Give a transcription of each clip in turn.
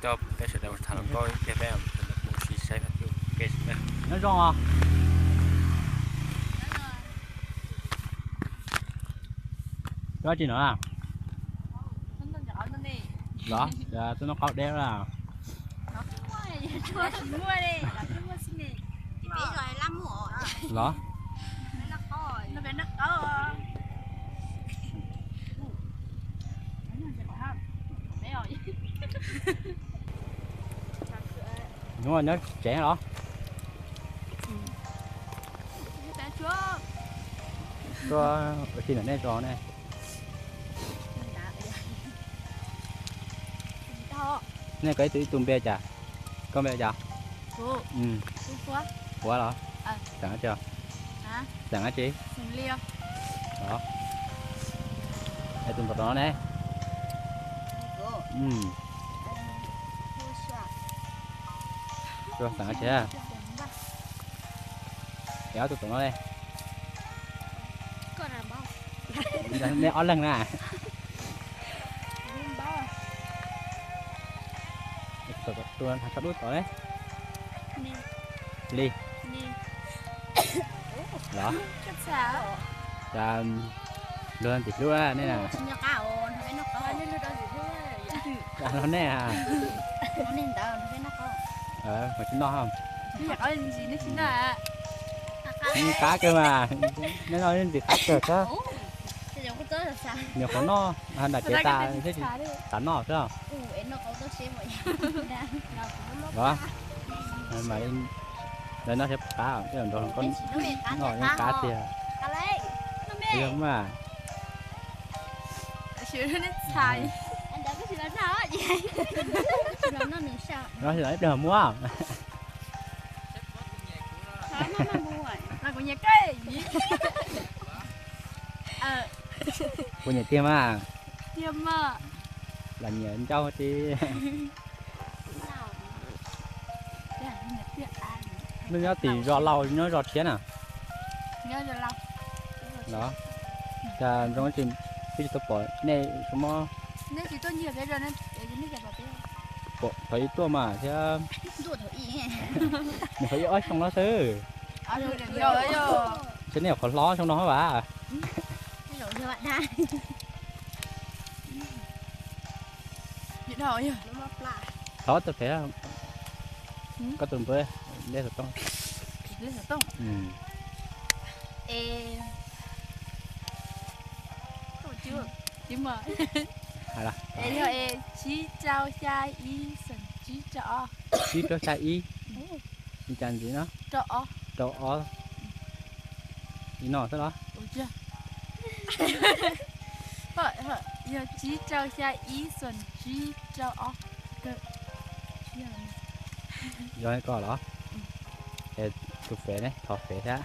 Coj peb sawv daws tham hluas nkauj ib pliag peb mam mus ua si saib tus kev. Nyob zoo os. Cov tsis no los, tuaj noj qaub deb los. Los. Hnub no nyob tsev los? Tuaj ua si ntawm nej tso ne. Nej koj ib tug ib tug npe cas? Koj npe cas? Huav los? Xeem dab tsi? Xeem dab tsi? Tus ntaus tod no ne? Xeem dab tsi? Es ob tug tom no ne? Nej ob leeg na. Tus no hais tso dub tod ne? Lis. Los? Cas luag ntxim hlub nej na. Cas no nej a? Mas tsis noj. Qab kawg mas. Nej noj ntxim qab kawg thiab. Nyuam qhuav noj nram kev tas thiab tsis tas noj xwb. Los, mam li lawv noj thiab qab, nrog hluas nkauj noj yeej qab tiag. Yog mas. Noj ib pliag muab. Kuv nyiam tiag mas. Lam nyiam ncauj tiag. Nej nyob tim zos laus nyob zos tshiab na? Los, cas zoo tsis, twb tsis tau pom nej tso mob. Pom thaum ub tuaj mas thiab. Nws qhov ib ob xyoo no xwb. Ntshe nej yuav qhov hlob xyoo no vas. Thov tus pem, koj tus npawb, Lej Xov Tooj. Yog tsib rau xya ib xoom tsib rau ob. Tsib rau xya ib. Li cas ntxiv no? Rau ob. Li no xwb los? Yog tsib rau xya ib xoom tsib rau ob. Yog koj los? Es tus fev ne, thov fev thiab.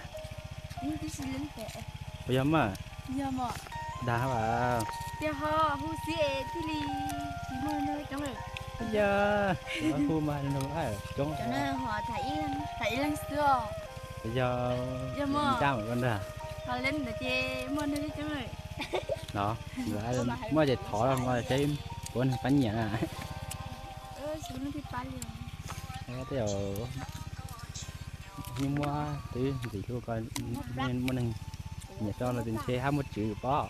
Puas yog mas? Dag. Tiag ho, hu xwb es thiaj li tsis muaj neeg coob lawm. Yog, hu mas coob. Tham ib leeg xwb os. Yog, yog muaj ncaj mas koj ntag. Ho leej ntawd ces muaj neeg coob lawm. Los, muaj ces thov los seb puas neeg pab nyiam na. Tej zaum yeej muaj twb ntxim hlub ko, muaj neeg nyiam tso los ntshe hab muaj tswv pob.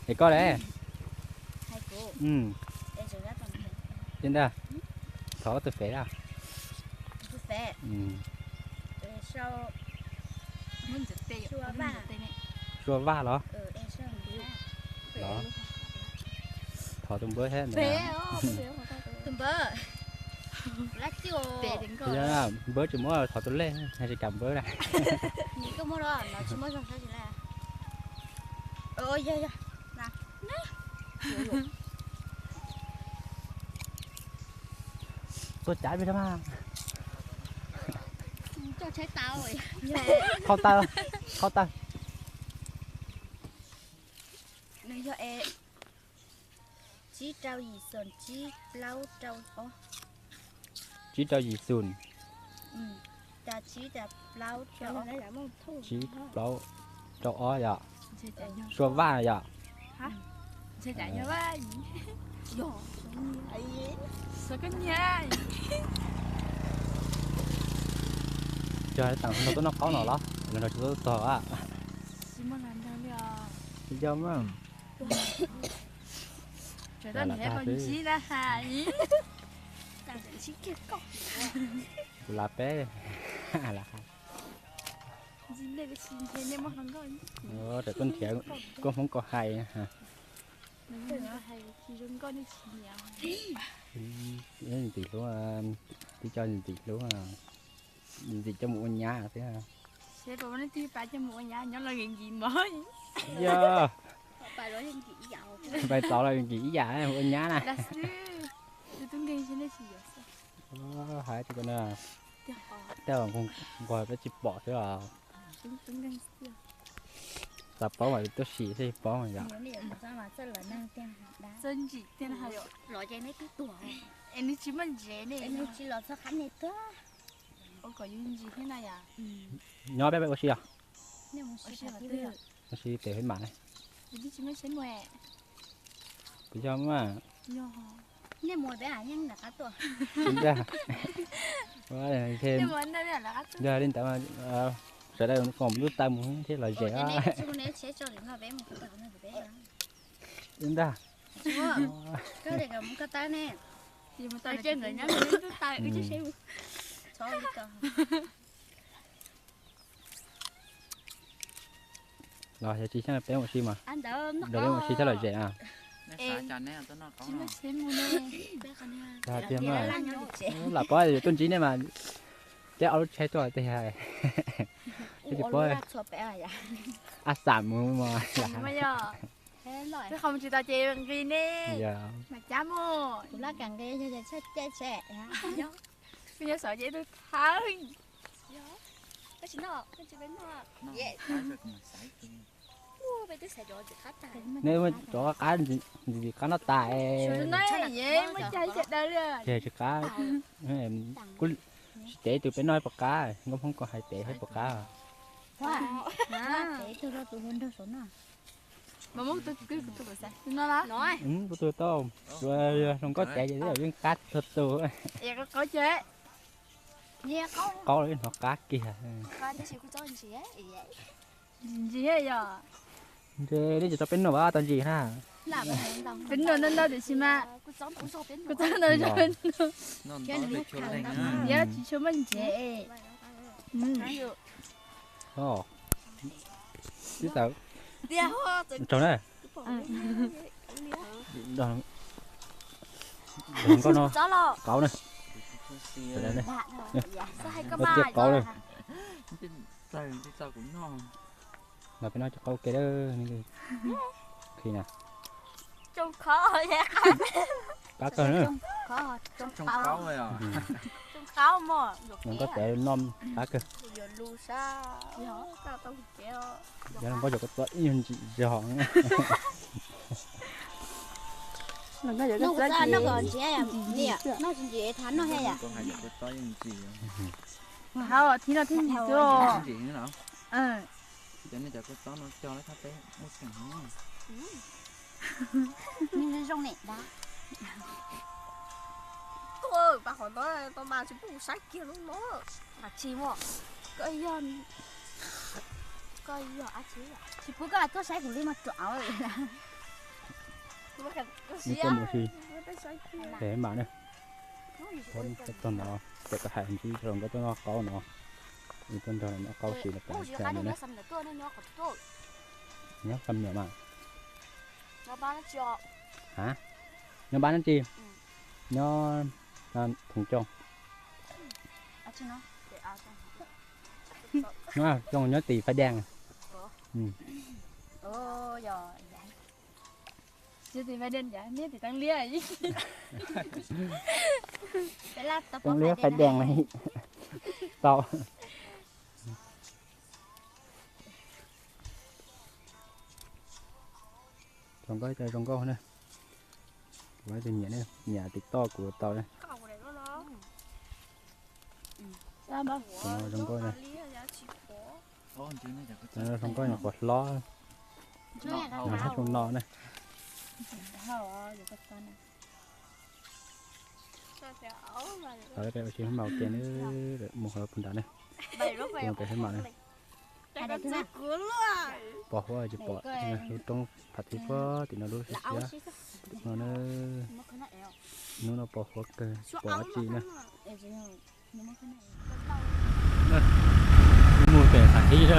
Es koj le? Li ntag, thov koj tus fev a. Sua Vaj los? Los, thov tus npawb thiab. Npawb tsis muab, thov tus lej, tsis kam npawb na. Tuaj cav peb rab mas. Qhau taw, qhau taw. Nws yog es tsib rau yim xoom tsib plaub rau ob. Tsib rau yim xoom. Cas tsib cas plaub rau ob. Tsib plaub rau ob yom. Sua vaj yom. Cog tam no tuaj noj qaub no los los no tsis tuaj tog a. Tsis yog mas. Kuv la peb. Tam tuaj nrhiav koj Hmoob koj hais. Ntxim hlub, tib co ntxim hlub, ntxim coj mus ua nyab xwb. Yog pais tod los nkim ib yam ua nyab na. Hais tsis nquag peb tsis pom xwb os. Xav paub mas tuaj sim thiaj paub yom. Nyob peb ua si os. Ua si pem hib mam ne. Kuv yog mas. Yog li ntawd sawv daws foom lub taw mus thiab los zem. Ntag. Los yog tsis xyeej peb mus si mas, peb mus si thiab los zem na. Tiag mas, lam pab yuav tuaj ntsib nej mas, cab ob lub tsheb tuaj tiag. Peb tsis paub. A xam mus mas. Twb qhov mus tsis tau ces nqis ne. Mas cab mus. Kuv laj kam nqis, yog ces tshaj cai tshaj. Kuv nyob saum ces ib tug thawj. Koj tsis noj, koj tsis peb noj. Neb muab cov qab qab ntxim qab noj tas. Ces tsis qab, kuv tsis cev ib tug peb noj ib puas qab, nkauj Hmoob koj hais cev ib puas qab. Kuv tus tau, zoo nkauj cev ces yeej qab txhua tus. Qaub los yeej hnov qab kiag. Ntsis yog. Ntshe nej tsis tau peb noj tau ntsis na. Peb noj ntau ntau tiam sis mas kuv txob ntau zog. Yog tsis tshua muaj ntses. Tib tawm tsaug na. Nkauj no qaub na. Ua tiag qaub na. Los peb noj cov qaub ua ke. Khi na. Qab kawg na. Zoo nkauj cev noj qab kawg. Yog zoo nkauj cov kua txob ib nyuag ntsim zog. Hauv thib no thiaj ntsim xwb. Tuaj pab qhov no, tau mas tsis pub kuv saib kiag lub no. Tsis muaj. Koj yog, koj yog ab tsi? Tsis pub koj tuaj saib kuv li mas ruam. Neb tuaj mus si, es mam ne. Tog no, cov koj hais ntsib zoo nkauj tuaj noj qaub no, tuaj nrog noj qaub si no. Nyob Xam Nuam mas. Nyob Pab Nab Tsi? Nyob Thoom Cooj. Cooj nyob tim Phaj Dees. Tim Phaj Dees, neb tim Teeb Liab. Teeb Liab Phaj Dees tau. Zoo nkauj, zoo nkauj na. Kuv tus nyiam, nyiam TikTok kuv tau. Zoo nkauj na. Zoo nkauj nyuam qhuav hlob. Mas hab zoo no ne. Tsis maus ke ne, mus hauv puag nrad ne. Mus pem hab mas ne. Pos huab tsis pom, lub roob phav thib puag tim no lub siab siab no ne. Hnub no pos huab kawg, pom dab tsi ne. Mus pem phav thib.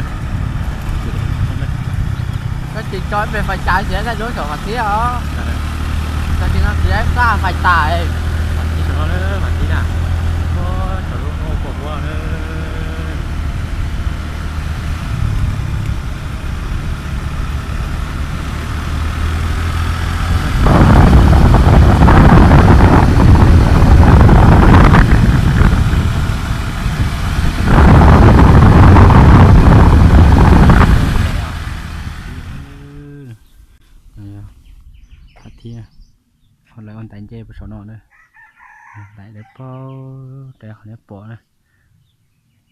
Koj tsis tso pem fais tas, tsis tau lub saum phav thib os. Tso tsis no tsis tau fais tas. Phav thib saum no, phav thib na. Pos huab na. Phav thib, ho lawv ua ntais nce puag saum no na. Ntais lawv paub rau qhov nej pom na.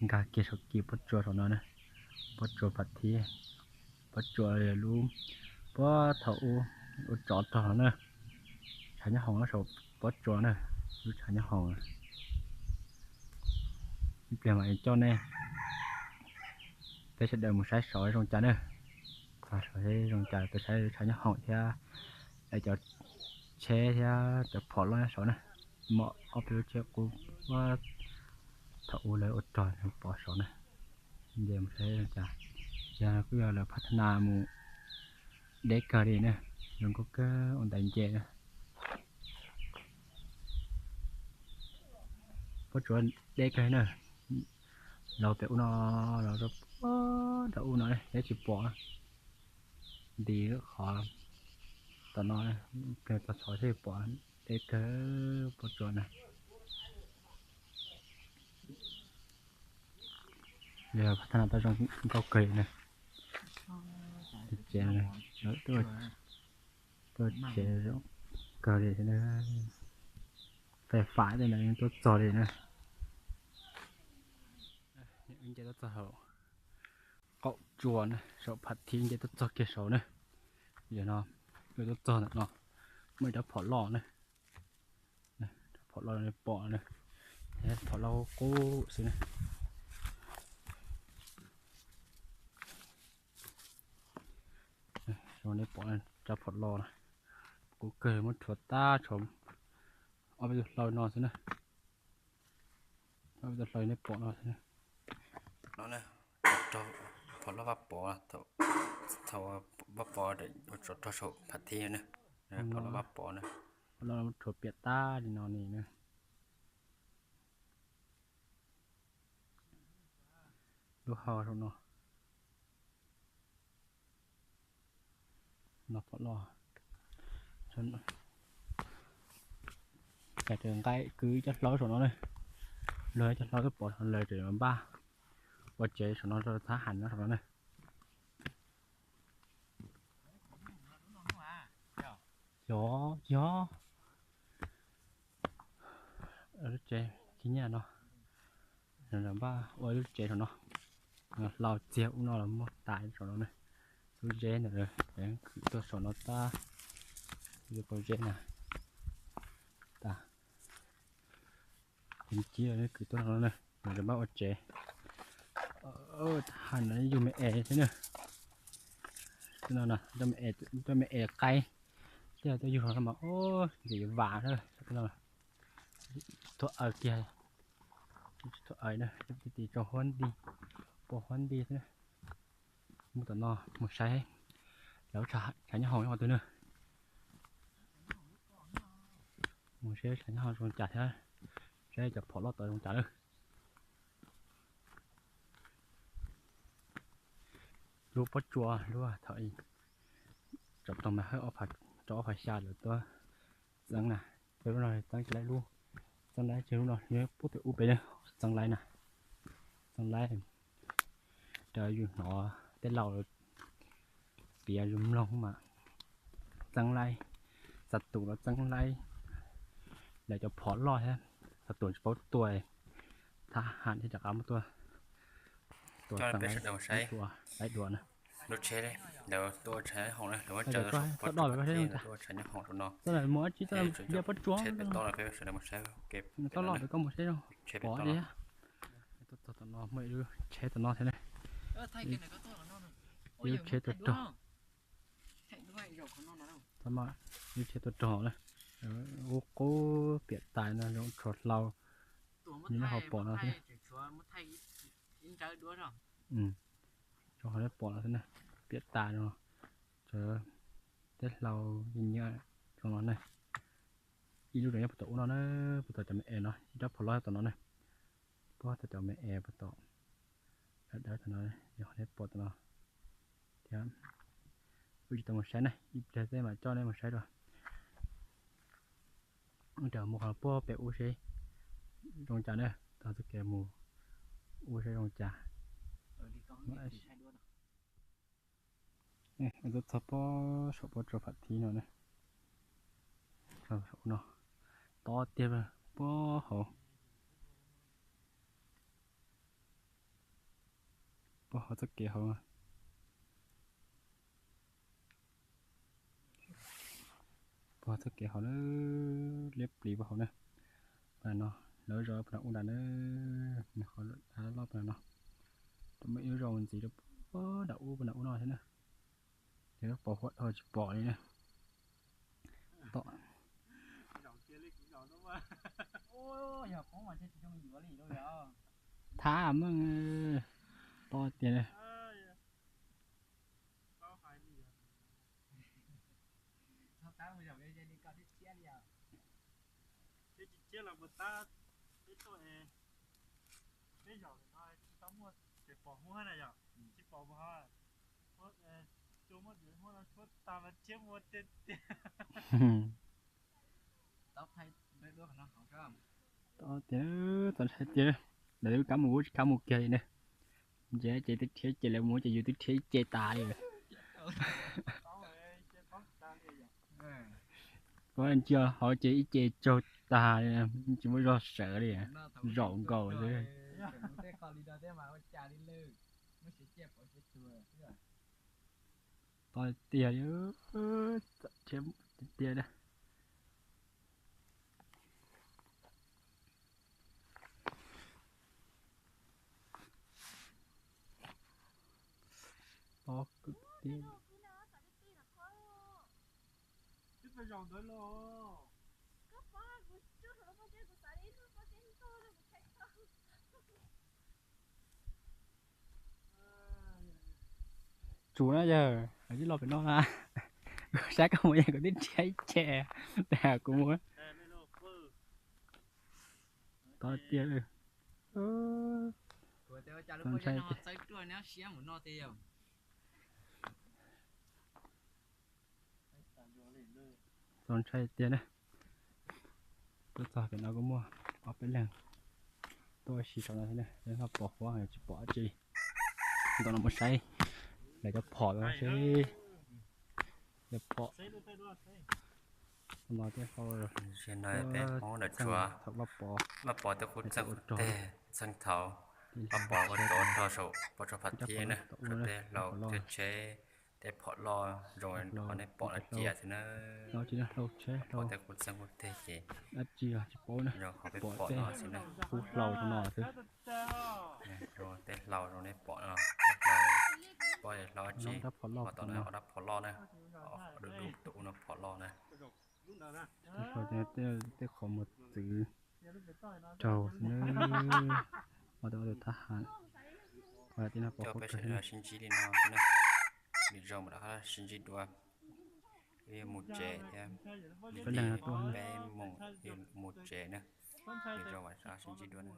Nkag kiag saum kis pob tsuas saum no na. Pob tsuas phav thib, pob tsuas lub, puag thaum ub ua tsov rog no na. Tshav nyob hoom saum pob tsuas na, lub tshav nyob hoom. Ib pliag mam coj nej peb sawv daws mus saib saud zoo cas na. Zoo cas peb saib tshav nyob hoom thiab cov tsheb thiab cov phom loj nyob saud na. Muaj ob peb lub tsheb qub thaum ub lawv ua rog pov saud na. Nce mus saib zoo cas. Yog kuj yog lawv phab thab na mus deb kawg li na, zoo nkauj kawg ua ntais nce na. Pob tsuas deb kawg na, los pem ub no, los rau puag nram ub no peb tsis pom. Nti lub qhov tom no, tog txhov thiaj pom deb kawg pob tsuas na. Yog phab thab na tau zoo nkauj kawg li na. Tsev, tuaj tsev zoo kawg li na. Fais fam tej no yeej tuaj txog li na. Wb nce tuaj txog hauv qaum tsuas na, saum phav thib nce tuaj txog kiag saud na. Yog no, wb tuaj txog ntawm no, muaj ib rab phom loj na. Rab phom loj pom na, phom loj qub xwb na. Zoo nej pom rab phom loj na, qub kawg, muab rhuav tag, rhuav ob peb tug hlau no xwb na. Ob peb tug hlau nej pom no xwb na. No, phom loj Vaj Pov, thaum Vaj Pov ua tsov rog saum phav thib na. Phom loj Vaj Pov na, phom loj rhuav piam tag li no ni na. Lub hau saum no. No phom loj. Cas raws nqaij kwv cov hlau saum no na. Luag cov hlau twb pom lawm, ces npaj ua tsev saum no rau thab ham nyob saum no na. Yog, yog. Lub tsev khib nyiab no, npaj ua lub tsev saum no. Hlau txiag ub no los muab tas saum no na. Lub zeb ntawd kwv tuaj saum no tag, lub pob zeb na, tas. Tus cib kwv tuaj no na, npaj ua tsev. Thab ham no yug me es xwb na. Tuaj me es qaib, coj tuaj yug no mas ntxim vam na. Thuav aws kiag, thuav aws na, tim tsoom huab nti, pua huab nti xwb. Mus tom no mus saib lawv tshav nyob hoom nyob qhov twg na. Mus saib tshav nyob hoom zoo cas thiab, saib cov phom loj tod zoo cas lawm. Lub pob tsuas lub thaum tsov rog Maiv Hawj rau ob phav xya lawv tuaj txeeb na, lub no txeeb tsis laib lub, txeeb laib tsis lub no nyob puag pem ub pem na, txeeb laib na, txeeb laib. Raws yus hnov tej laus piav yus mloog mas txeeb laib, xav tus los txeeb laib, lawv cov phom loj thiab, xav tus tsis paub tua, thab ham thiaj rov qab muab tua, tua txeeb laib, laib dua na. Lub tsheb ntawd tuaj ua tshav nyob hoom na, lawv muab tsaws rau saum pob tsuas phav thiab tuaj ua tshav nyob hoom rau no. Txhob los peb sawv daws mus saib, pom tias tsheb pem no, tom no muaj ib lub tsheb tom no thiab ne. Ib lub tsheb tuaj rog, ib lub tsheb tuaj rog na, ub qub piam tas no zoo tshuav hlau, nyob hauv pom no thiab. Zoo hauv pom no thiab na, piam tas no, tej hlau nyiam zoo no ne. Ib lub rau nyob puag tom ub no na, puag tom cov me es no, ib rab phom loj tom no na. Puag tom cov me es puag tom dawb dawb tom no, yog nej pom tom no thiab. Wb tsis tau mus saib ne, ib pliag tej mam coj nej mus saib dua. Wb mus qhov puag pem ub seb zoo cas na, taug txoj kev mus ub seb zoo cas. Wb tuaj txog puag saum pob tsuas phav thiab no na, no, to tiag puag hauv, puag hauv txoj kev hauv. Puag txoj kev hauv na, liab pliv puag hauv na. Puag no, lawv zos puag nram ub nrad na, nws qhov loj puag no. Rau muaj ib lub zos ntxiv rau puag nram ub, puag nram ub no thiab na. Yog lub pos huab dhau tsis pom li na. Thab meej, to tiag. To tiag, to ntshai tiag. Lawv twb kav mus ub tsis kav mus kiag li ne. Ntshe ces twb rhiav ces lawv mus ces yus twb rhiav ib ce tas li. Koj ntsia hauv ces ib ce tsaug tas li, tsis muaj zog sawv li, zaum nkaus xwb. To tiag li, tiag tiag li. To kwv tij. Tsuav na yawg, hais tib lo pem no na. Saib koj mus yog kuv twb rhiav ib ce, tas kuv mus. To tiag. Txaus ntshai tiag. Txaus ntshai tiag na. Tuaj txog pem no kuj muaj ob peb leeg tuaj ua si saum no thiab na, lawv ho pos huab tsis pom dab tsi. Ntawm no mus saib lawv cov phom no seb, cov phom no tej hlau, thaum loj pov, loj pov tej qub txeeg qub teg, txheej thaum loj pov ua rov rog saum pob tsuas phav thiab na, tej hlau thiab tsheb, tej phom loj zoo qhov nej pom no cia xwb na. Pov tej qub txeeg qub teg ces zoo qhov peb pom no xwb na. Qub hlau no xwb. Zoo tej hlau zoo nej pom no, tej hlau, pob hlau tsi, ho tom no ob rab phom loj na, dub dub tus ub no phom loj na. Tej qhov muag txwv raug xwb na. Ob tug thab ham, coj peb sawv daws sib ntsib li no xwb na. Nws zoo mas rov qab sib ntsib dua. Wb yuav mus tsev thiab, peb mus, mus tsev na. Nws zoo mas rov qab sib ntsib dua na.